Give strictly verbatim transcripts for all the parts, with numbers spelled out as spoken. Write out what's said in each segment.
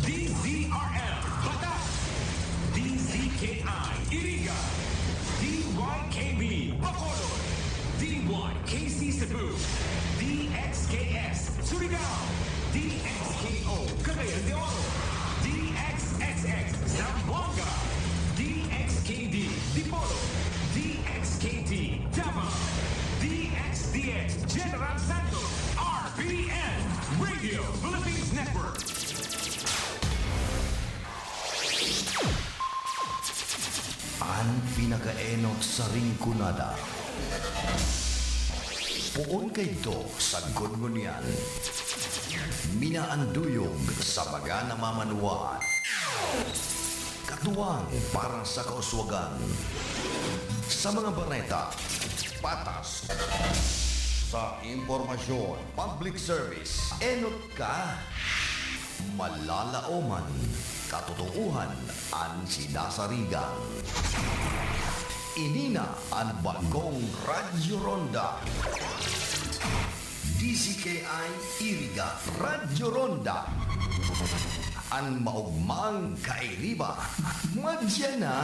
D Z R M Bataan, D Z K I Iriga, D Y K B Bacolod, D Y K C Cebu, D X K S Surigao, D X K O Cagayan de Oro, D X X X Zamboanga, D X K D Dipolog, D X K D Davao, D X D X General Santos, R P N Radio Philippines Network. An pinakaenot sa Rinconada. Poon kaidto sa Gungunyan. Minaanduyog sa mga namamanwaan. Katuwang para sa kauswagan. Sa mga bareta, patas. Sa impormasyon, public service, enot ka. Malalaoman, katotoohan an sinasarigan. Ini na an bagong Radyo Ronda. D Z K I Iriga Radyo Ronda. An maogmang kairiba, madya na.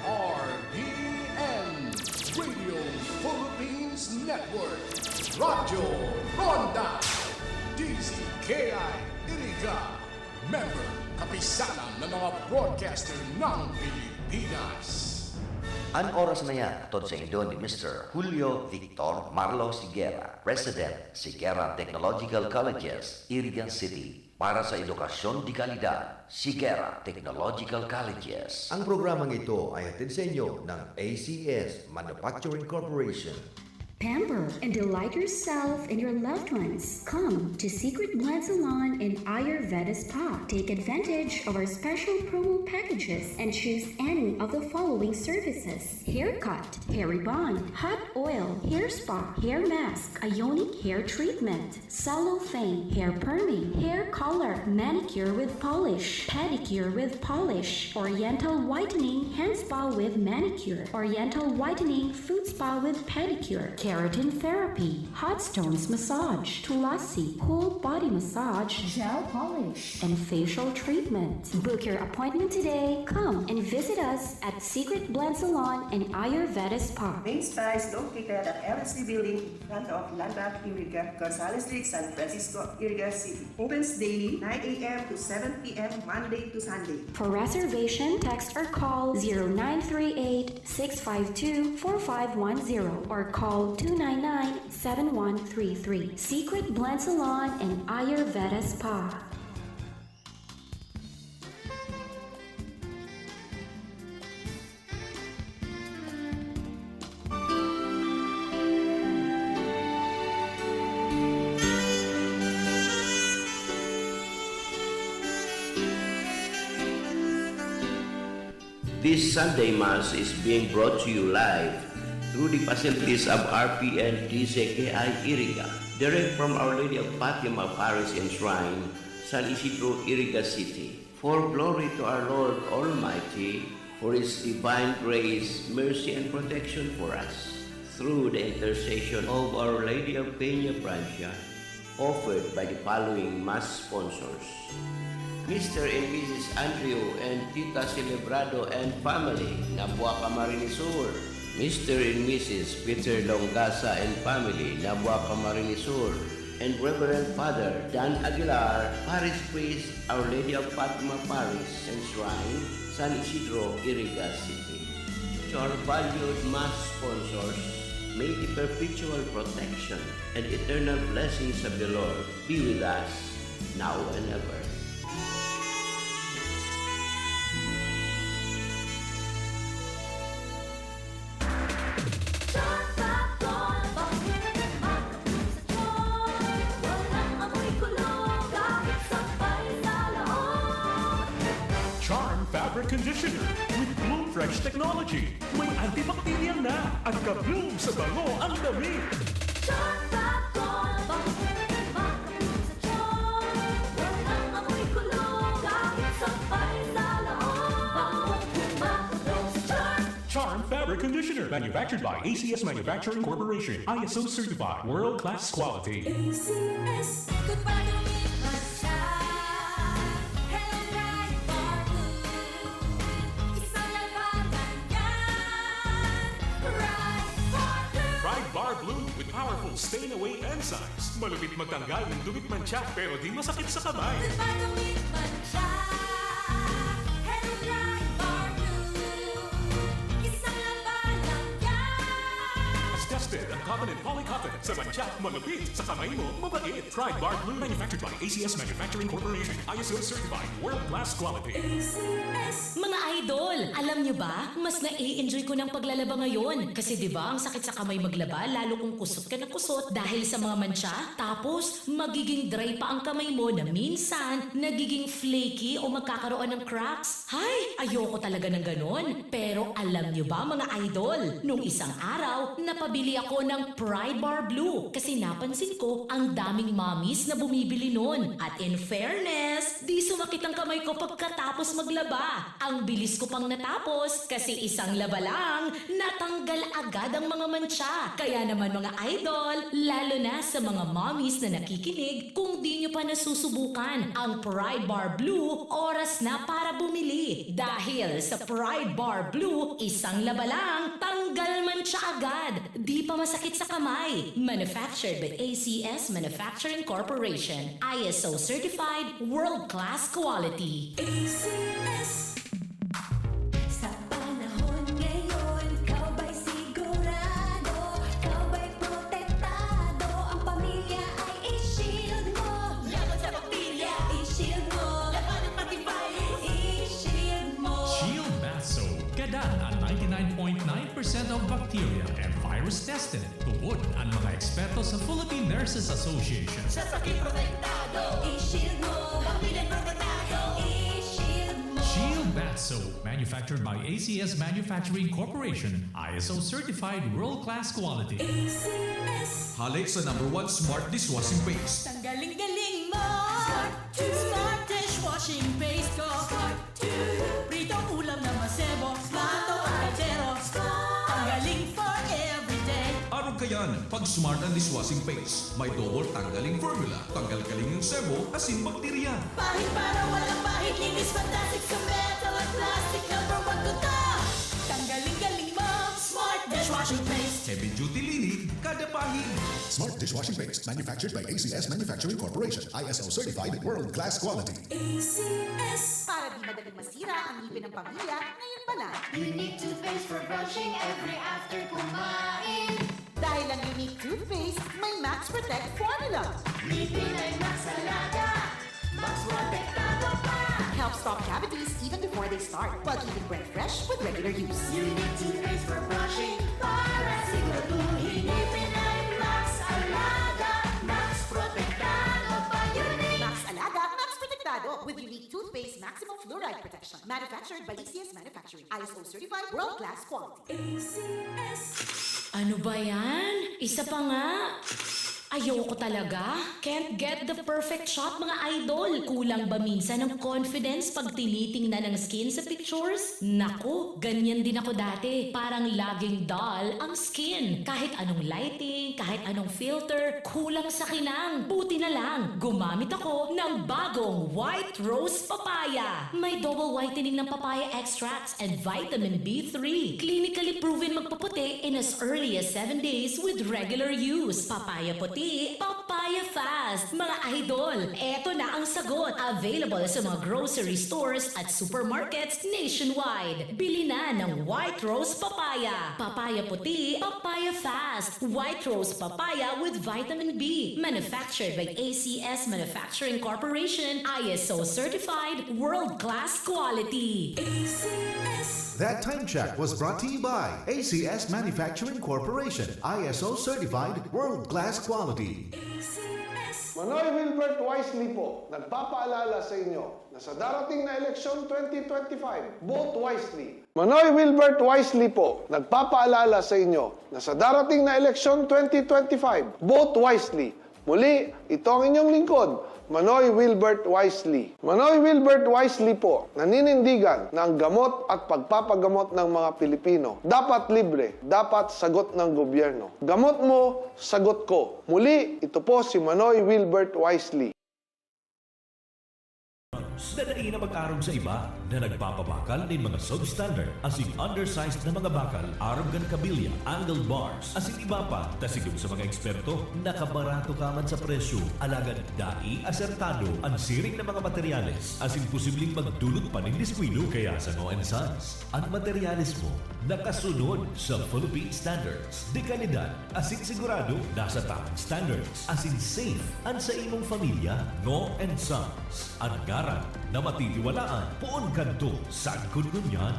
R P N Radio Philippines Network, Radyo Ronda, D Z K I Iriga, member, kapisanan ng mga broadcaster ng Pilipinas. An oras na yan, hatod saindo ni Mister Julio Victor Marlo Siguera, President, Siguera Technological Colleges, Iriga City. Para sa edukasyon de kalidad, Siguera Technological Colleges. Ang programang ito ay hatid sa inyo ng A C S Manufacturing Corporation. Pamper and delight yourself and your loved ones. Come to Secret Blend Salon and Ayurveda Spa. Take advantage of our special promo packages and choose any of the following services: haircut, hair rebond, hot oil, hair spa, hair mask, ionic hair treatment, cellophane, hair perming, hair color, manicure with polish, pedicure with polish, oriental whitening, hand spa with manicure, oriental whitening, foot spa with pedicure, keratin therapy, hot stones massage, tulasi, whole body massage, gel polish, and facial treatment. Book your appointment today. Come and visit us at Secret Blend Salon and Ayurveda Spa. Main Spa is located at L S C Building in front of Landmark Iriga, Gonzales Street, San Francisco, Iriga City. Opens daily, nine A M to seven P M, Monday to Sunday. For reservation, text or call zero nine three eight, six five two, four five one zero or call two nine nine, seven one three three. Secret Blend Salon and Ayurveda Spa. This Sunday Mass is being brought to you live through the facilities of R P N D Z K I Iriga, direct from Our Lady of Fatima Parish and Shrine, San Isidro, Iriga City. For glory to our Lord Almighty, for His divine grace, mercy, and protection for us, through the intercession of Our Lady of Peña Francia, offered by the following Mass sponsors: Mister and Missus Andrew and Tita Celebrado and family, Nabua, Camarines Sur; Mister and Missus Peter Longasa and family, Nabua, Camarines Sur; and Reverend Father Dan Aguilar, Parish Priest, Our Lady of Fatima Parish and Shrine, San Isidro, Iriga City. To our valued Mass sponsors, may the perpetual protection and eternal blessings of the Lord be with us now and ever. Charm Fabric Conditioner with Bloom Fresh Technology. May antibacterial na at ka-bloom sa bango ang damit. Charm Fab Gold, bango, makabloom sa charm. Walang amoy kulog, kahit sampay sa loob. Bango, makabloom sa charm. Charm Fabric Conditioner Manufactured by A C S Manufacturing Corporation, I S O certified, world-class quality. A C S. Kung paano may mantsa, Hello Pride Bar Blue. Isang labanan yan. Pride Bar Blue. Pride Bar Blue with powerful stain away enzymes. Malupit magtanggal ng dumi at mantsa, pero di masakit sa kamay. Kung paano may mantsa, Hello Pride Bar Blue. Isang labanan yan. Tested ang cotton and polycotton. Sa mantsa, malupit. Sa kamay mo, mabait. Pride Bar Blue, manufactured by A C S Manufacturing Corporation. I S O certified, world-class quality. A C S. Mga idol, alam nyo ba? Mas nai-enjoy ko ng paglalaba ngayon. Kasi 'di ba, ang sakit sa kamay maglaba, lalo kung kusot ka na kusot dahil sa mga mantsa. Tapos, magiging dry pa ang kamay mo na minsan nagiging flaky o magkakaroon ng cracks. Hay, ayoko talaga ng ganon. Pero alam nyo ba, mga idol, nung isang araw, napabili ako ng Pride Bar Blue kasi napansin ko ang daming mommies na bumibili nun. At in fairness, di sumakit ang kamay ko pagkatapos maglaba. Ang bilis ko pang natapos kasi isang laba lang, natanggal agad ang mga mantsa. Kaya naman, mga idol, lalo na sa mga mommies na nakikinig, kung di nyo pa nasusubukan ang Pride Bar Blue, oras na para bumili. Dahil sa Pride Bar Blue, isang laba lang, tanggal mantsa agad. Di pa masakit sa kamay. Manufactured by A C S Manufacturing Corporation. I S O certified, world-class quality. A C S. Sa panahon ngayon, ikaw ba'y sigurado? Ikaw ba'y protektado? Ang pamilya ay i-shield mo. Laban sa bakterya, i-shield mo. Labanan pati virus, i-shield mo. Shield Bath Soap. Gadan ang ninety-nine point nine percent of bacteria and virus tested. Tubod ang mga eksperto sa Philippine Nurses Association. Sa sakit protektado, i-shield mo. Pamilya protektado, i-shield mo. Shield Bath Soap, manufactured by A C S Manufacturing Corporation, I S O certified, world-class quality. A C S. Hale sa number one smart dishwashing paste. Tanggaling-galing mo! Smart dishwashing paste ko! Prito ulam na masebo, plato at kaldero. Tanggaling for everyday. Arog kayan, pag smart ang dishwashing paste, may double tanggaling formula, tanggal galing yung sebo, asin bakterya. Pahid para walang pahid, linis fantastic sa metal at plastic. Number one ko to! Tanggaling-galing mo! Smart dishwashing paste! Heavy duty linig, kada pahid. Smart dishwashing paste, manufactured by A C S Manufacturing Corporation, I S O certified, world-class quality. A C S. Para di madaling masira ang ngipin ng pamilya, ngayon pa lang. Unique toothpaste for brushing every after kumain. Dahil ang Unique Toothpaste, may Max Protect Formula. Ngipin ay Max Alaga, Max Protektado pa. Help stop cavities even before they start, while keeping breath fresh with regular use. Unique toothpaste for brushing para siguraduhin ngipin ay Max Alaga, Max Protektado pa. Unique. Max Alaga, Max Protektado with Unique Toothpaste Maximum Fluoride Protection. Manufactured by A C S Manufacturing. I S O certified, world-class quality. A C S. Ano ba yan? Isa pa nga. Ayoko talaga. Can't get the perfect shot, mga idol. Kulang ba minsan ang confidence pag tinitingnan ang skin sa pictures? Naku, ganyan din ako dati. Parang laging dull ang skin. Kahit anong lighting, kahit anong filter, kulang sa kinang. Buti na lang, gumamit ako ng bagong White Rose Papaya. May double whitening ng papaya extracts and vitamin B three. Clinically proven magpaputi in as early as seven days with regular use. Papaya puti, papaya fast. Mga idol, eto na ang sagot. Available sa mga grocery stores at supermarkets nationwide. Bili na ng White Rose Papaya. Papaya puti, papaya fast. White Rose Papaya with vitamin B. Manufactured by A C S Manufacturing Corporation. I S O certified, world-class quality. A C S. That time check was brought to you by A C S Manufacturing Corporation, I S O certified, world-class quality. A C S. Manoy Wilbert Wisely po, nagpapaalala sa inyo na sa darating na eleksyon twenty twenty-five, vote wisely. Manoy Wilbert Wisely po, nagpapaalala sa inyo na sa darating na eleksyon twenty twenty-five, vote wisely. Muli, ito ang inyong lingkod, Manoy Wilbert Wisely. Manoy Wilbert Wisely po, naninindigan na ang gamot at pagpapagamot ng mga Pilipino dapat libre, dapat sagot ng gobyerno. Gamot mo, sagot ko. Muli, ito po si Manoy Wilbert Wisely. Nadai na mag-arog sa iba na nagpapabakal nin mga substandard asin undersized na mga bakal arog kan kabilya, angled bars, asin iba pa, ta sigon sa mga eksperto, nakabarato ka man sa presyo, alagad dai asertado an siring na mga materyales asin posibleng magdulot pa nin diskuido. Kaya sa Ngo and Sons, an materyales mo nakasunod sa Philippine Standards de kalidad asin sigurado nasa tamang standards asin safe an sa imong pamilya. Ngo and Sons, an ngaran na matitiwalaan poon kadto sagkod ngunyan.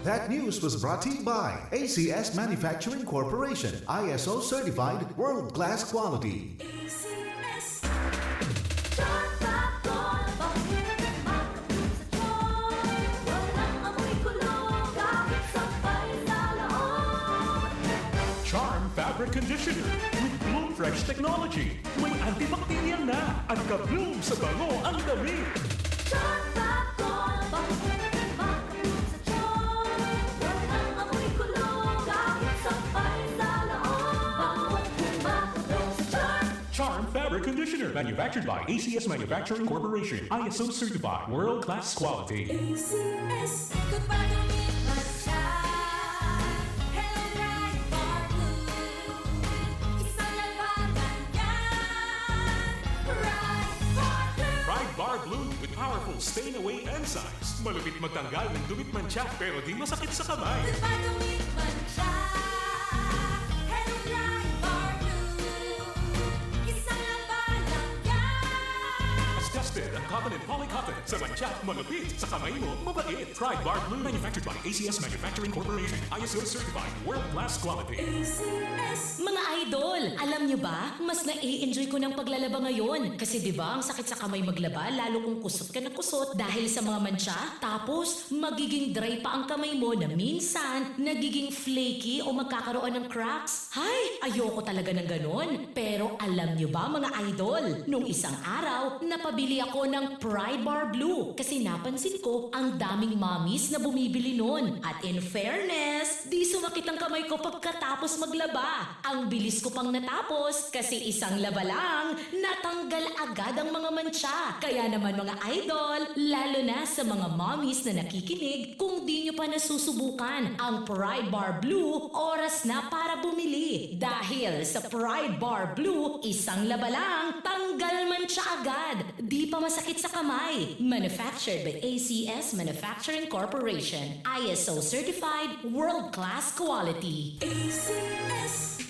That news was brought to you by A C S Manufacturing Corporation, I S O certified, world-class quality. ACS. Sharp Rock Gold, bakit makapit sa tiyan? Walang amoy kulog, kahit sabay sa loob. Charm Fabric Conditioner with Bloom Fresh Technology. May antibacterial na at ka-bloom sa bango ang damit. Sharp Rock Gold, bakit makapit sa tiyan? Walang amoy kulog, kahit sabay sa loob. Bangong kumakablaw sa Charm. Charm Fabric Conditioner, manufactured by A C S Manufacturing Corporation, I S O certified, world-class quality. ACS. Kung padungit man siya, Hello Pride Bar Blue. Isang labanan yan, Pride Bar Blue. Pride Bar Blue with powerful stain away enzymes. Malupit magtanggal ng dumi at mantsa, pero di masakit sa kamay. Kung padungit man siya, Hello Pride Bar Blue. Isang labanan yan. Tested ang cotton and poly cotton. Sa mantsa, malupit. Sa kamay mo, mabait. Pride Bar Blue, manufactured by A C S Manufacturing Corporation, I S O certified, world-class quality. ACS. Mga idol, alam nyo ba? Mas nai-enjoy ko ng paglalaba ngayon. Kasi 'di ba, ang sakit sa kamay maglaba, lalo kung kusot ka na kusot dahil sa mga mantsa. Tapos, magiging dry pa ang kamay mo na minsan nagiging flaky o magkakaroon ng cracks. Hay, ayoko talaga ng ganon. Pero alam nyo ba, mga idol, nung isang araw, napabili ako ng Pride Bar Blue kasi napansin ko ang daming mommies na bumibili nun. At in fairness, di sumakit ang kamay ko pagkatapos maglaba. Ang bilis ko pang natapos kasi isang laba lang, natanggal agad ang mga mantsa. Kaya naman, mga idol, lalo na sa mga mommies na nakikinig, kung di nyo pa nasusubukan ang Pride Bar Blue, oras na para bumili. Dahil sa Pride Bar Blue, isang laba lang, tanggal mantsa agad. Di pa masakit sa kamay. Manufactured by A C S Manufacturing Corporation. I S O certified, world-class quality. ACS.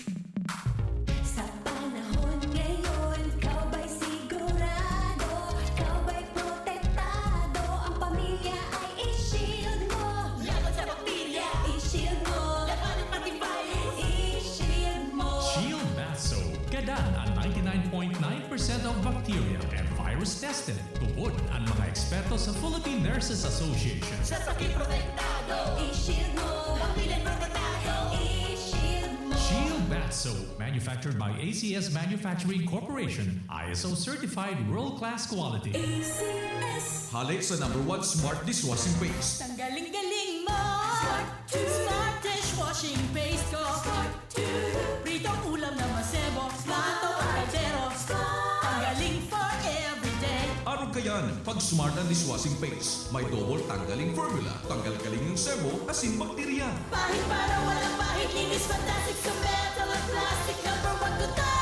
Sa panahon ngayon, ikaw ba'y sigurado? Ikaw ba'y protektado? Ang pamilya ay i-shield mo. Laban sa bakterya, i-shield mo. Laban ng antivirus, i-shield mo. Shield Bath Soap. Gadan ang ninety-nine point nine percent of bacteria and virus tested. Tubod ang mga eksperto sa Philippine Nurses Association. Sa sakit protektado, i-shield mo. Pamilya protektado, i-shield mo. Shield Bath Soap, manufactured by A C S Manufacturing Corporation, I S O certified world-class quality. ACS. Hale sa number one smart dishwashing paste. Ang galing-galing mo! Smart dishwashing paste ko! Smart Pritong ulam na masebo, plato o kaldero. Tanggaling for everyday. Arog kayan, pag Smart ang dishwashing paste, may double tanggaling formula, tanggal-galing yung sebo, asin bakterya. Pahid para walang pahid, linis fantastic sa metal at plastic, number one ko to.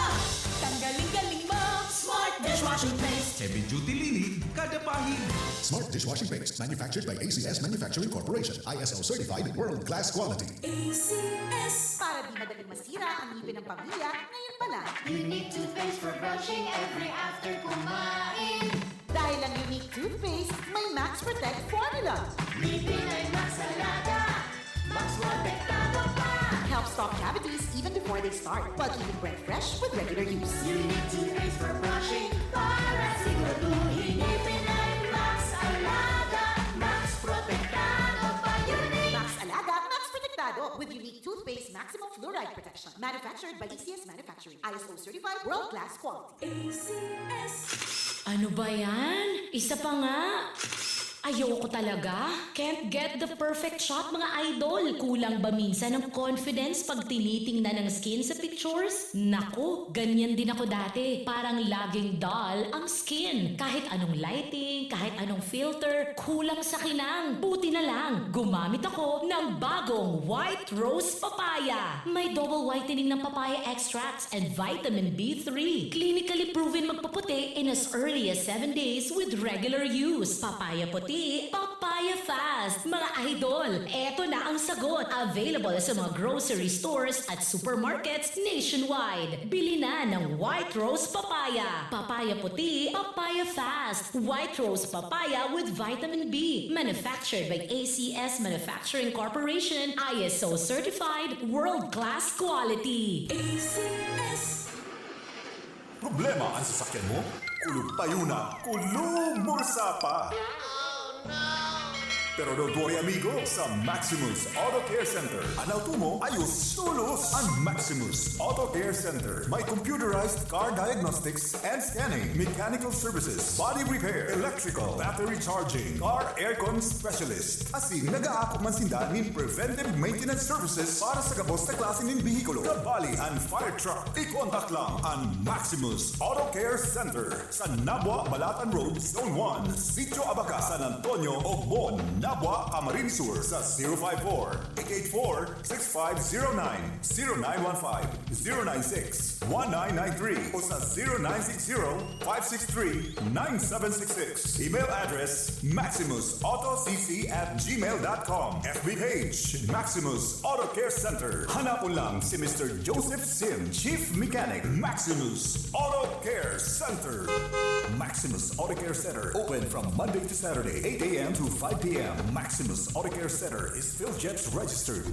Tanggaling-galing mo, Smart dishwashing paste. Heavy duty linig, kada pahid. Smart dishwashing paste, manufactured by A C S Manufacturing Corporation, I S O certified, world class quality. ACS. Para di madaling masira ang ngipin ng pamilya, ngayon pa lang. Unique toothpaste for brushing every after kumain. Dahil ang Unique toothpaste, may Max Protect formula. Ngipin ay Max Alaga, Max Protektado pa. Helps stop cavities even before they start, while keeping breath fresh with regular use. Unique toothpaste for brushing, para siguraduhin ngipin ay Max Alaga, Max Protektado pa. Unique! Max Alaga, Max Protektado. With unique toothpaste maximum fluoride protection. Manufactured by A C S Manufacturing. I S O certified, world-class quality. A C S. Ano ba yan? Isa pa nga! Ayoko talaga. Can't get the perfect shot, mga idol. Kulang ba minsan ang confidence pag tinitingnan ang skin sa pictures? Naku, ganyan din ako dati. Parang laging dull ang skin. Kahit anong lighting, kahit anong filter, kulang sa kinang. Buti na lang, gumamit ako ng bagong White Rose Papaya. May double whitening ng papaya extracts and vitamin B three. Clinically proven magpaputi in as early as seven days with regular use. Papaya puti, papaya fast. Mga idol, eto na ang sagot. Available sa mga grocery stores at supermarkets nationwide. Bili na ng White Rose Papaya. Papaya puti, papaya fast. White Rose Papaya with vitamin B. Manufactured by A C S Manufacturing Corporation. I S O certified, world-class quality. A C S. Problema ang sasakyan mo? Kulog tayo na, kulog mursa pa! Pero don't worry amigo, sa Maximus Auto Care Center, an auto mo ayos tolos! An Maximus Auto Care Center may computerized car diagnostics and scanning, mechanical services, body repair, electrical, battery charging, car aircon specialist. Asin nag-aako man sinda nin preventive maintenance services para sa gabos na klase nin behikulo, kabali an fire truck. I-contact lang an Maximus Auto Care Center sa Nabua, Balatan Road, Zone one, Sitio Abaca, San Antonio, Ogbon, Nabua, Camarines Sur sa zero five four, eight eight four, six five zero nine, zero nine one five, zero nine six, one nine nine three o sa zero nine six zero, five six three, nine seven six six. Email address, maximus auto c c at gmail dot com. F B page, Maximus Auto Care Center. Hanapon lang si Mister Joseph Sim, Chief Mechanic, Maximus Auto Care Center. Maximus Auto Care Center, open from Monday to Saturday, eight a.m. to five p.m. Maximus Auto Care Center is PhilJets registered.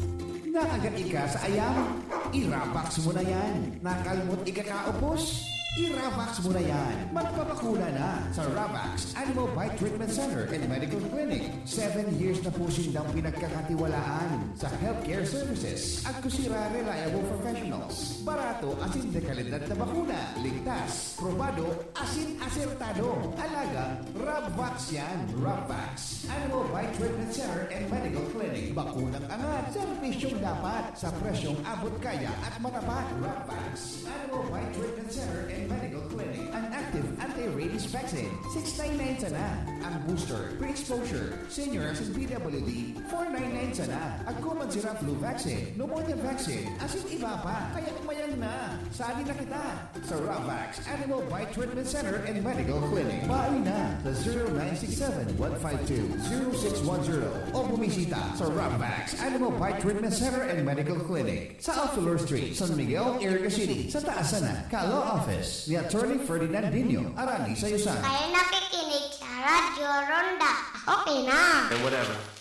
Nakagat ika sa ayam? I-Ravax mo na yan. Nakalmot ika kaupos? I-Ravax mo na yan. Magpabakuna na sa Ravax Animal Bite Treatment Center and Medical Clinic. Seven years na po sindang pinagkakatiwalaan sa healthcare services. Agkusira reliable professionals. Barato asin de kalidad na bakuna. Ligtas, probado, asin asertado. Alagang Ravax yan. Ravax Animal Bite Treatment Center and Medical Clinic. Bakunang angat, serbisyong dapat, sa presyong abot kaya at matapat. Ravax Animal Bite Treatment Center and Medical Clinic. An active anti-rabies vaccine, six nine nine sana. Ang booster, pre-exposure, senior asin P W D, four nine nine sana. Agko man sira flu vaccine, pneumonia vaccine, asin iba pa. Kaya mayang na, sali na kita sa Ravax Animal Bite Treatment Center and Medical Clinic. Pauli na sa zero nine six seven, one five two, zero six one zero o bumisita sa Ravax Animal Bite Treatment Center and Medical Clinic sa Alfilor Street, San Miguel, Iriga City, sa taas sana, Kalo Office ni Attorney Ferdinand Dino, Arani sa Yusan. Kayo nakikinig sa Radyo Ronda. Okay na. And whatever.